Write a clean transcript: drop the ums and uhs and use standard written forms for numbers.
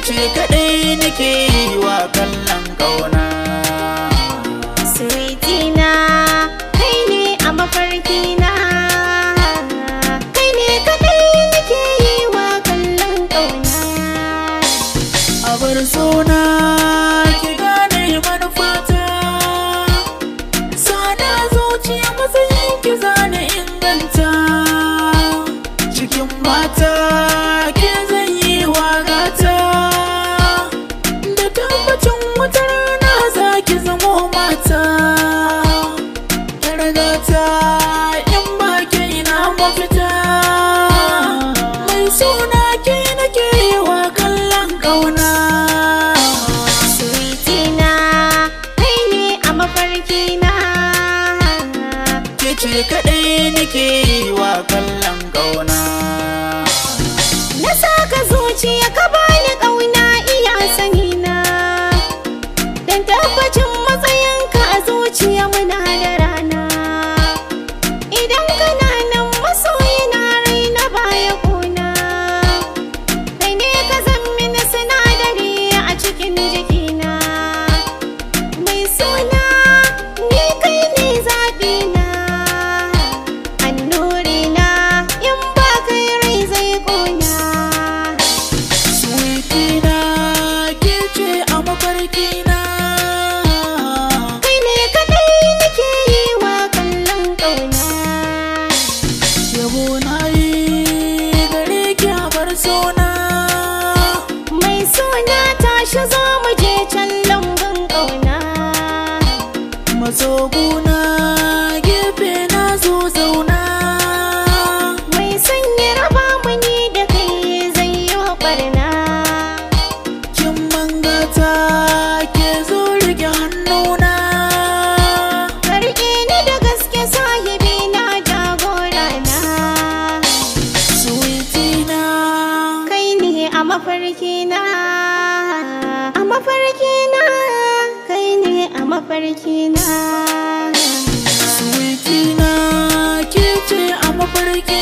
Ce kaɗai nake yi wa kallon ƙauna. Sweetie na, kai ne a mafarki na. Kai ne kaɗai nake yi wa kallon ƙauna. Abar sona, ki gane manufata. Sada zuciya, matsayin ki zane inganta. Cikin mata ke zan yi wa gata, da tabbacin wata rana za ki zamo mata. Yar gata, in ba ke ina mafita? Mai suna, ke nake yi wa kallon ƙauna. Sweetie na, kai ne a mafarki na. Ke ce kaɗai nake yi wa kallon ƙauna. Na saka zuciya, ka bani ƙauna iya sani na. Dan tabbacin matsayinka a zuciya, muna da rana. Idan kana nan masoyina, raina baya kuna. Kai ne ka zan mini sinadari a cikin jikina. Mai suna, ni kai ne zaɓina. Annurina, in ba kai rai zai ƙona. Sweetie na, ke ce a mafarki na. Kai ne kaɗai nake yi wa kallon ƙauna. Yabo na yi gare ki, a bar sona. Mai suna, tashi zo mu je can lambun ƙauna. Matso guna, gefe na, zo zauna. Mai sanya raba mu ni da kai zai yi ɓarna. Kin mangata, ke zo rike hannuna. Ka riƙe ni da gaske, sahibi na, jagora na. Sweetie na. Kai ne a mafarki na, a mafarki na, kai ne a mafarki na. Sweetie na, ke ce a mafarki.